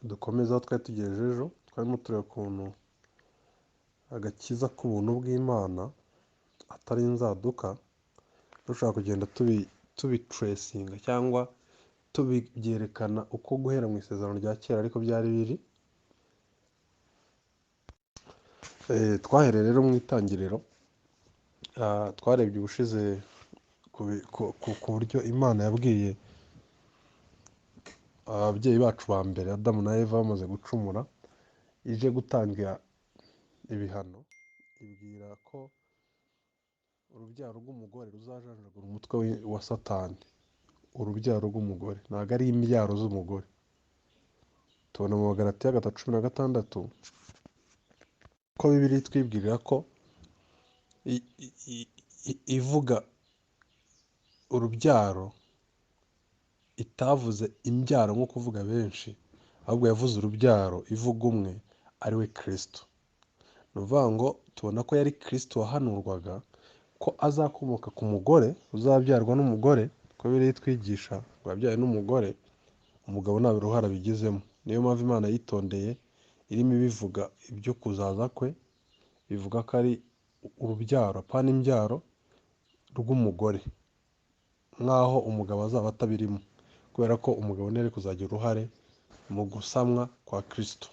Dukomeze aho twari tugejeje ejo, twarimo tureba ukuntu agakiza k'ubuntu bw'Imana atari inzaduka, dushobora kugenda tubitresinga cyangwa tubyerekana uko guhera mu isezerano rya kera ariko byari biri. Twahereye rero mu itangiriro, twarebye ubushize ku buryo Imana yabwiye ababyeyi bacu ba mbere Adamu na Eva bamaze gucumura, ije gutanga ibihano, ibwira ko urubyaro rw'umugore ruzajanjagura umutwe wa Satani. Urubyaro rw'umugore ntabwo ari imbyaro z'umugore. Tubona mu Bagalatiya 3:16 ko Bibiliya itwibwirira ko ivuga urubyaro itavuze imbyaro nko kuvuga benshi, ahubwo yavuze urubyaro ivuga umwe ari we Kristo. Ni ukuvuga ngo tubona ko yari Kristo wahanurwaga ko azakomoka ku mugore, uzabyarwa n'umugore, ko Bibiliya itwigisha ngo yabyawe n'umugore, umugabo nta ruhare abigizemo. Niyo mpamvu Imana yitondeye irimo ibivuga ibyo kuzaza kwe, bivuga ko ari urubyaro apana imbyaro rw'umugore, nk'aho umugabo azaba atabirimo, kubera ko umugabo ntiyari kuzagira uruhare mu gusamwa kwa Kristo.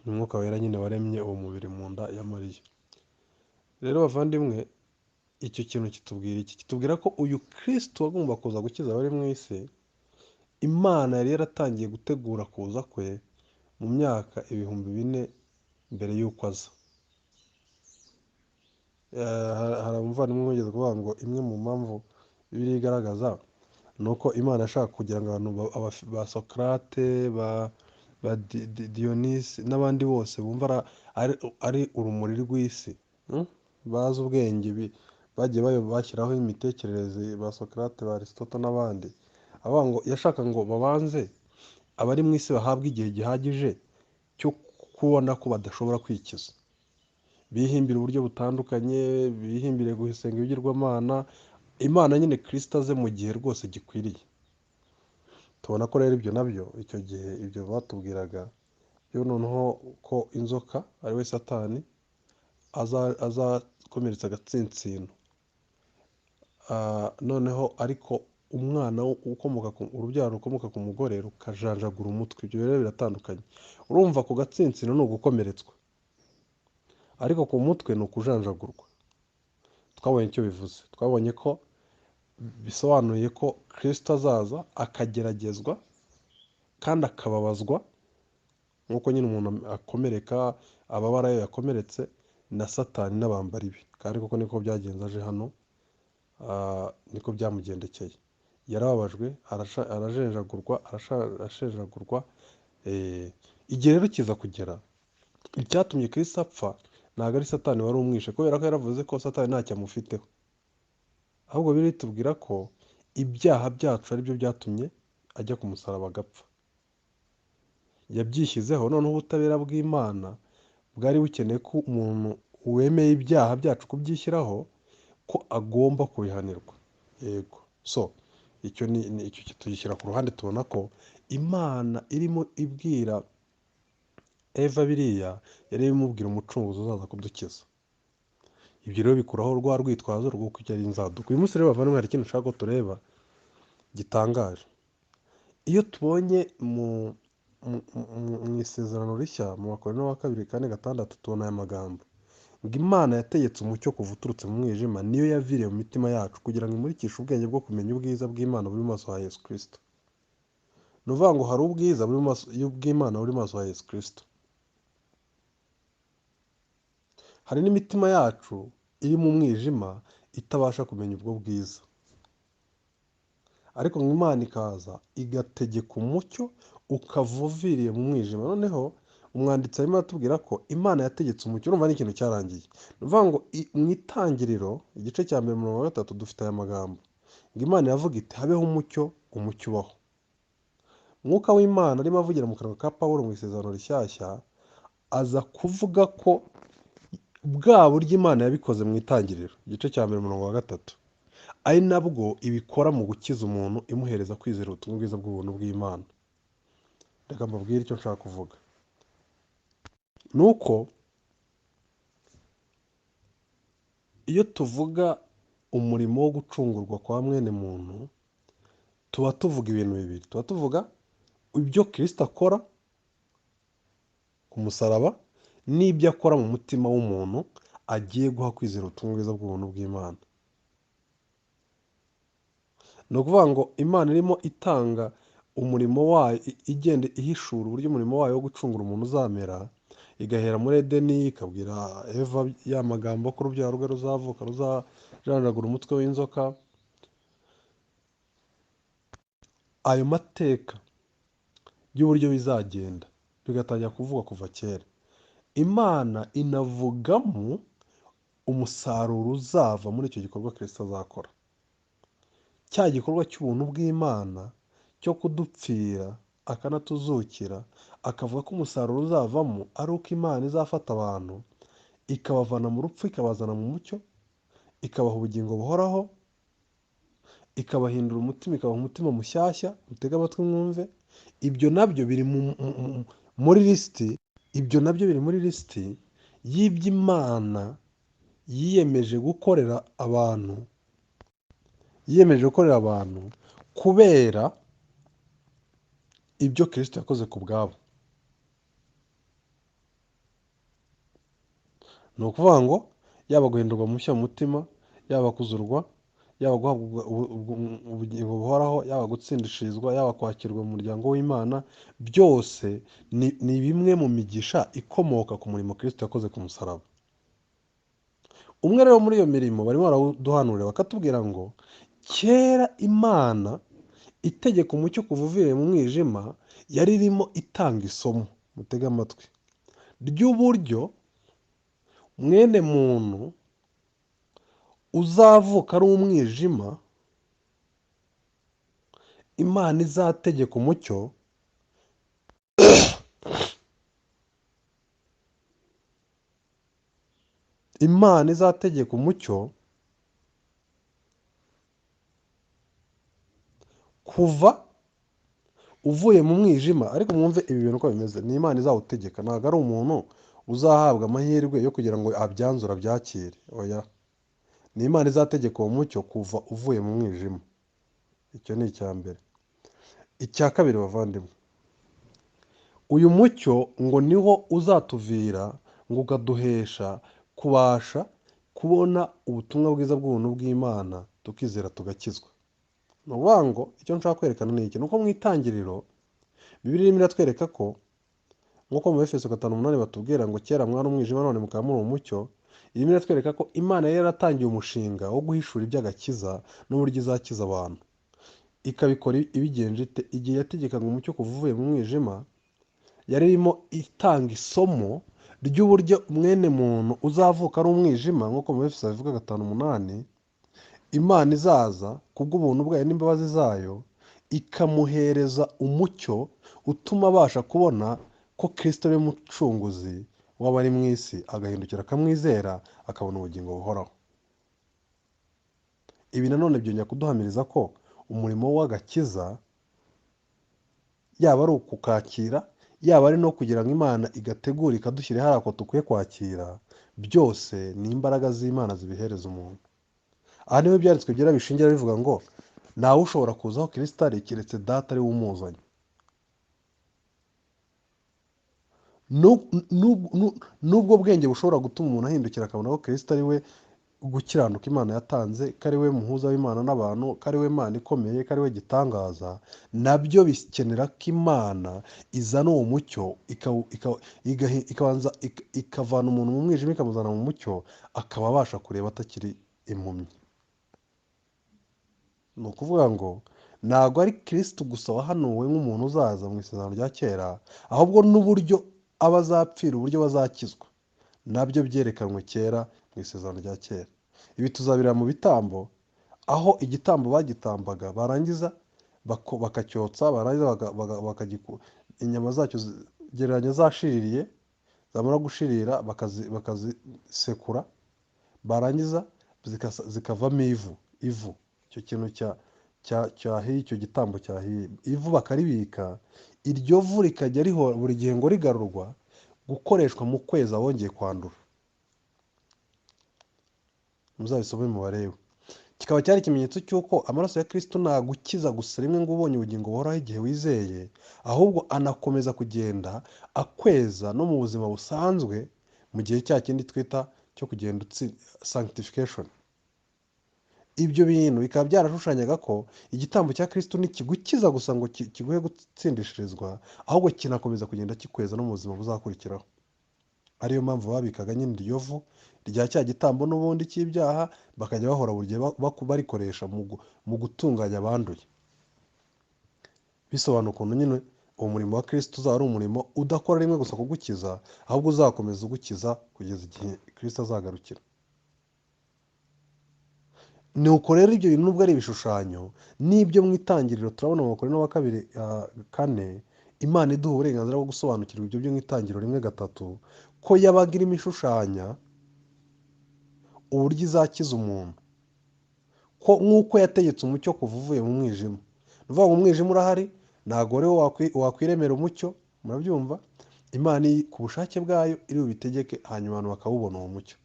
Ni Umwuka Wera nyine waremye uwo mubiri mu nda ya Mariya. Rero bavandimwe, icyo kintu kitubwira iki? Kitubwira ko uyu Kristo wagomba kuza gukiza abari mu isi, Imana yari yaratangiye gutegura kuza kwe mu myaka 4000 mbere y'uko aza. Hari umuvandimwe wigeze kuvuga ngo imwe mu mpamvu Bibiliya igaragaza ni uko Imana yashaka kugira ngo abantu ba Sokrate, ba Dionisi n'abandi bose bumva ari urumuri rw'isi, bazi ubwenge, bagiye bashyiraho imitekerereze ba Sokrate, ba Aristote n'abandi. Avuga ngo yashaka ngo babanze abari mu isi bahabwe igihe gihagije cyo kubona ko badashobora kwikiza, bihimbire uburyo butandukanye, bihimbire gusenga ibigirwamana, Imana nyine Kristo aze mu gihe rwose gikwiriye. Tubona ko rero ibyo nabyo icyo gihe ibyo batubwiraga byo noneho ko inzoka ari we Satani azakomeretsa agatsinsino, noneho ariko umwana ukomoka ku urubyaro rukomoka ku mugore rukajanjagura umutwe. Ibyo rero biratandukanye. Urumva ku gatsinsino ni ugukomeretswa, ariko ku mutwe ni ukujanjagurwa. Twabonye icyo bivuze, twabonye ko bisobanuye ko Kristo azaza akageragezwa kandi akababazwa, nk'uko nyine umuntu akomereka, ababara iyo yakomeretse na Satani n'abambari be. Kandi koko niko byagenze aje hano, niko byamugendekeye. Yarababajwe, arajenjagurwa, arashenjagurwa. Igihe rero kiza kugera, icyatumye Kristo apfa ntabwo ari Satani wari umwishe, kubera ko yaravuze ko Satani ntacyo amufiteho. Ahubwo Bibiliya itubwira ko ibyaha byacu ari byo byatumye ajya ku musaraba agapfa. Yabyishyizeho, noneho ubutabera bw'Imana bwari bukeneye ko umuntu wemeye ibyaha byacu kubyishyiraho, ko agomba kubihanirwa. Yego. So icyo ni icyo tugishyira ku ruhande, tubona ko Imana irimo ibwira Eva biriya, yari imubwira umucunguzi uzaza kudukiza. Ibyo rero bikuraho rwa rwitwazo rw'uko icyo ari inzaduka. Uyu munsi rero bavandimwe, hari ikintu ushaka ko tureba gitangaje. Iyo tubonye mu isezerano rishya mu Bakorinto wa 2 4:6, tubona aya magambo ngo Imana yategetse umucyo kuva uturutse mu mwijima, niyo yaviriye mu mitima yacu kugira ngo imurikishe ubwenge bwo kumenya ubwiza bw'Imana buri mu maso ha Yesu Kristo. Ni ukuvuga ngo hari ubwiza buri mu maso bw'Imana buri mu maso ha Yesu Kristo. Hari n'imitima yacu iri mu mwijima itabasha kumenya ubwo bwiza, ariko ngo Imana ikaza igategeka umucyo ukava uviriye mu mwijima. Noneho umwanditsi arimo aratubwira ko Imana yategetse umucyo. Urumva ni ikintu cyarangiye. Ni ukuvuga ngo mu itangiriro igice cya mbere umurongo wa 3 dufite aya magambo ngo Imana iravuga iti habeho umucyo, umucyo ubaho. Mwuka w'Imana arimo avugira mu kanwa ka Pawulo mu isezerano rishyashya, aza kuvuga ko bwa buryo Imana yabikoze mu itangiriro igice cya mbere umurongo wa 3, ari nabwo ibikora mu gukiza umuntu imuhereza kwizera ubutumwa bwiza bw'ubuntu bw'Imana. Reka mbabwire icyo nshaka kuvuga. Ni uko iyo tuvuga umurimo wo gucungurwa kwa mwene muntu, tuba tuvuga ibintu bibiri. Tuba tuvuga ibyo Kristo akora ku musaraba n'ibyo akora mu mutima w'umuntu agiye guha kwizera ubutumwa bwiza bw'ubuntu bw'Imana. Ni ukuvuga ngo Imana irimo itanga umurimo wayo, igenda ihishura uburyo umurimo wayo wo gucungura umuntu uzamera, igahera muri Edeni ikabwira Eva ya magambo ko urubyaro rwe ruzavuka ruzajanjagura umutwe w'inzoka. Ayo mateka y'uburyo bizagenda bigatangira kuvugwa kuva kera. Imana inavugamo umusaruro uzava muri icyo gikorwa Kristo azakora. Cya gikorwa cy'ubuntu bw'Imana cyo kudupfira akanatuzukira, akavuga ko umusaruro uzavamo ari uko Imana izafata abantu ikabavana mu rupfu ikabazana mu mucyo, ikabaha ubugingo buhoraho, ikabahindura umutima, ikabaha umutima mushyashya. Mutege amatwi mwumve. Ibyo nabyo biri muri lisiti, ibyo nabyo biri muri lisiti y'iby'Imana yiyemeje gukorera abantu, yiyemeje gukorera abantu kubera ibyo Kristo yakoze ku bwabo. Ni ukuvuga ngo yaba guhindurwa mushya mu mutima, yaba kuzurwa, yaba guhabwa ubugingo buhoraho, yaba gutsindishirizwa, yaba kwakirwa mu muryango w'Imana, byose ni bimwe mu migisha ikomoka ku murimo Kristo yakoze ku musaraba. Umwe rero muri iyo mirimo barimo baraduhanurira bakatubwira ngo kera Imana itegeka umucyo kuva uvuye mu mwijima yari irimo itanga isomo, mutege amatwi, ry'uburyo mwene muntu uzavuka ari umwijima, Imana izategeka umucyo Imana izategeka umucyo kuva uvuye mu mwijima. Ariko mwumve ibi bintu uko bimeze, ni Imana izawutegeka, ntabwo ari umuntu uzahabwa amahirwe yo kugira ngo abyanzure abyakire. Oya, ni Imana izategeka uwo mucyo kuva uvuye mu mwijima. Icyo ni icya mbere. Icya kabiri bavandimwe, uyu mucyo ngo niwo uzatuvira ngo ukaduhesha kubasha kubona ubutumwa bwiza bw'ubuntu bw'Imana, tukizera tugakizwa. Ni ukuvuga ngo icyo nshaka kwerekana ni iki, ni uko mu itangiriro Bibiliya irimo iratwereka ko nk'uko mu Efeso 5:8 batubwira ngo kera mwari umwijima none mukaba muri umucyo, irimo iratwereka ko Imana yari yaratangiye umushinga wo guhishura iby'agakiza n'uburyo izakiza abantu, ikabikora ibigenje ite? Igihe yategekaga umucyo kuva uvuye mu mwijima, yari irimo itanga isomo ry'uburyo mwene muntu uzavuka ari umwijima, nk'uko mu Efeso bivuga 5:8, Imana izaza kubw'ubuntu bwayo n'imbabazi zayo ikamuhereza umucyo utuma abasha kubona ko Kristo ari umucunguzi w'abari mu isi, agahindukira akamwizera akabona ubugingo buhoraho. Ibi nanone byongera kuduhamiriza ko umurimo w'agakiza yaba ari ukukakira, yaba ari no kugira ngo Imana igategura ikadushyira hariya ko dukwiye kwakira, byose ni imbaraga z'Imana zibihereza umuntu. Aha niho ibyanditswe byera bishingira bivuga ngo ntawe ushobora kuzaho Kristo ari keretse Data ari we umuzanye. N'ubwo bwenge bushobora gutuma umuntu ahindukira akabona ko Kristo ari we gukiranuka Imana yatanze, ko ari we muhuza w'Imana n'abantu, ko ari we Mana ikomeye, ko ari we gitangaza, nabyo bikenera ko Imana izana uwo mucyo, ikabanza ikavana umuntu mu mwijima ikamuzana mu mucyo, akaba abasha kureba atakiri impumyi. Ni ukuvuga ngo ntabwo ari Kristo gusa wahanuwe nk'umuntu uzaza mu isezerano rya kera, ahubwo n'uburyo abazapfira, uburyo bazakizwa, nabyo byerekanwe kera mu isezerano rya kera. Ibi tuzabireba mu bitambo, aho igitambo bagitambaga barangiza bakacyotsa, barangiza inyama zacyo gereranya zashiririye, zamara gushirira bakazisekura, barangiza zikavamo ivu. Ivu icyo kintu cyahiye, icyo gitambo cyahiye, ivu bakaribika, iryo vu rikajya riho buri gihe ngo rigarurwa gukoreshwa mu kwezi abongeye kwandura. Muzabisome mubarebe. Kikaba cyari ikimenyetso cy'uko amaraso ya Kristo ntagukiza gusa rimwe ngo ubonye ubugingo buhoraho igihe wizeye, ahubwo anakomeza kugenda akweza no mu buzima busanzwe mu gihe cya kindi twita cyo kugenda sanctification. Ibyo bintu bikaba byarashushanyaga ko igitambo cya Kristo ntikigukiza gusa ngo kiguhe gutsindishirizwa, ahubwo kinakomeza kugenda kikweza no mu buzima buzakurikiraho. Ariyo mpamvu babikaga nyine iryo vu rya cya gitambo n'ubundi cy'ibyaha, bakajya bahora buri gihe barikoresha mu gutunganya abanduye. Bisobanura ukuntu nyine uwo murimo wa Kristo uzaba ari umurimo udakora rimwe gusa kugukiza, ahubwo uzakomeza ugukiza kugeza igihe Kristo azagarukira. Ni uko rero ibyo bintu nubwo ari ibishushanyo, n'ibyo mu itangiriro turabona mu Bakorinto wa kabiri 4, Imana iduha uburenganzira bwo gusobanukirwa ibyo byo mu itangiriro 1:3, ko yabaga irimo ishushanya uburyo izakiza umuntu, ko nk'uko yategetse umucyo kuva uvuye mu mwijima. Ni ukuvuga ngo umwijima urahari, ntabwo rero wakwiremera umucyo, murabyumva? Imana ku bushake bwayo iri bubitegeke, hanyuma abantu bakawubona uwo mucyo.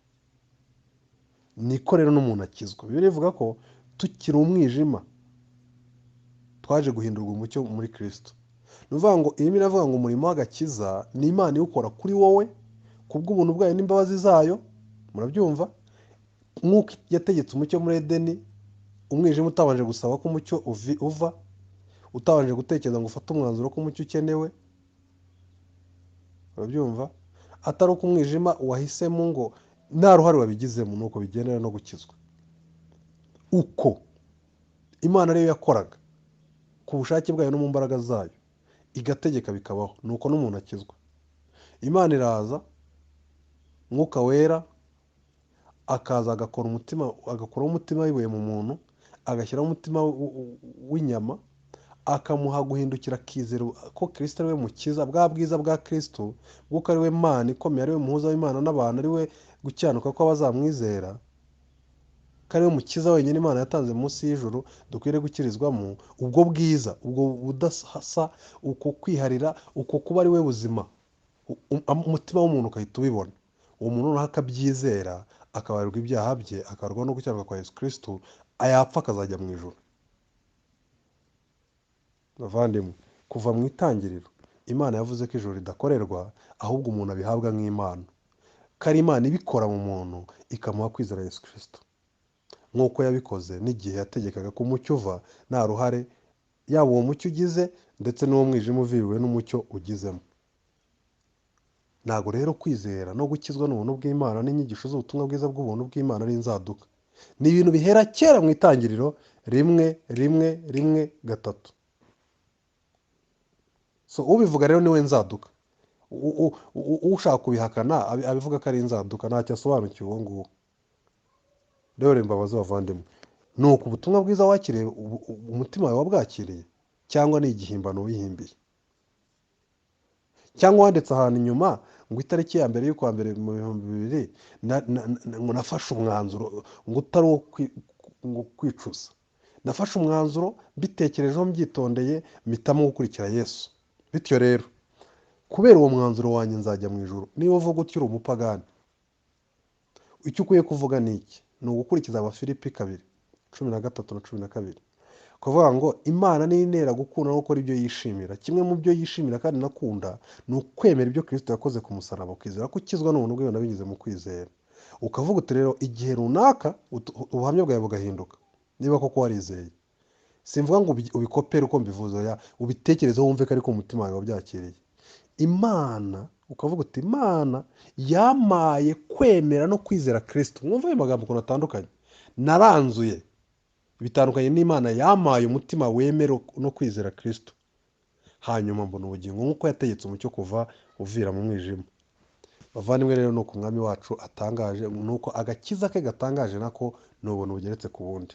Niko rero n'umuntu akizwa. Bibiliya ivuga ko tukiri umwijima twaje guhindurwa umucyo muri Kristo. Ni ukuvuga ngo irimo iravuga ngo umurimo w'agakiza ni Imana iwukora kuri wowe kubw'ubuntu bwayo n'imbabazi zayo, murabyumva? Nk'uko yategetse umucyo muri Edeni, umwijima utabanje gusaba ko umucyo uva, utabanje gutekereza ngo ufate umwanzuro ko umucyo ukenewe, urabyumva? Atari uko umwijima wahisemo ngo nta ruhare wabigizemo, nuko bigendana no gukizwa. Uko Imana ariyo yakoraga ku bushake bwayo no mu mbaraga zayo, igategeka bikabaho, nuko n'umuntu akizwa. Imana iraza, Mwuka Wera akaza agakora umutima, agakuraho umutima w'ibuye mu muntu, agashyiraho umutima w'inyama, akamuha guhindukira akizera ko Kristo ari we mukiza, bwa bwiza bwa Kristo, bw'uko ari we Mana ikomeye, ari we muhuza w'Imana n'abantu, ari we gukiranuka kw'abazamwizera, ko ari we mukiza wenyine Imana yatanze munsi y'ijuru dukwiriye gukirizwamo. Ubwo bwiza, ubwo budasa, uko kwiharira, uko kuba ari we buzima, umutima w'umuntu ukahita ubibona. Uwo muntu noneho akabyizera, akabarirwa ibyaha bye, akabarwa no gukiranuka kwa Yesu Kristo, ayapfa akazajya mu ijuru. Bavandimwe, kuva mu itangiriro Imana yavuze ko ijuru ridakorerwa, ahubwo umuntu abihabwa nk'impano, ko ari Imana ibikora mu muntu ikamuha kwizera Yesu Kristo, nk'uko yabikoze n'igihe yategekaga ko umucyo uva nta ruhare, yaba uwo mucyo ugize ndetse n'uwo mwijima uviriwe n'umucyo ugizemo. Ntabwo rero kwizera no gukizwa n'ubuntu bw'Imana n'inyigisho z'ubutumwa bwiza bw'ubuntu bw'Imana ari inzaduka. Ni ibintu bihera kera mu itangiriro 1:1:1:3. So ubivuga rero niwe nzaduka. Ushaka kubihakana abivuga ko ari inzaduka, ntacyo asobanukiwe uwo nguwo. Rero imbabazi bavandimwe, ni uku ubutumwa bwiza wakiriye, umutima wawe wabwakiriye, cyangwa ni igihimbano wihimbiye, cyangwa wanditse ahantu inyuma ngo itariki ya mbere y'ukwa mbere mu bihumbi bibiri ngo nafashe umwanzuro ngo utari uwo ngo kwicuza, nafashe umwanzuro mbitekerejeho mbyitondeye, mpitamo gukurikira Yesu. Bityo rero kubera uwo mwanzuro wanjye nzajya mu ijuru. Niba uvuga utyo uri umupagani, icyo ukwiye kuvuga ni iki? Ni ugukurikiza Abafilipi 2:13 na 12, kuvuga ngo Imana niyo intera gukunda no gukora ibyo yishimira. Kimwe mu byo yishimira kandi nakunda ni ukwemera ibyo Kristo yakoze ku musaraba, ukizera ko ukizwa n'ubuntu bw'Imana binyuze mu kwizera. Ukavuga uti rero igihe runaka ubuhamya bwawe bugahinduka niba koko warizeye. Simvuga ngo ubikopere uko mbivuze, oya, ubitekerezeho wumve ko ariko umutima wawe wabyakiriye. Imana, ukavuga uti Imana yamaye kwemera no kwizera Kristo. Mwumve ayo magambo ukuntu atandukanye. Naranzuye bitandukanye n'Imana yamaye umutima wemera no kwizera Kristo, hanyuma mbona ubugingo nk'uko yategetse umucyo kuva uvira mu mwijima. Bavandimwe rero, ni uko Umwami wacu atangaje, ni uko agakiza ke gatangaje, nako ni ubuntu bugeretse ku bundi.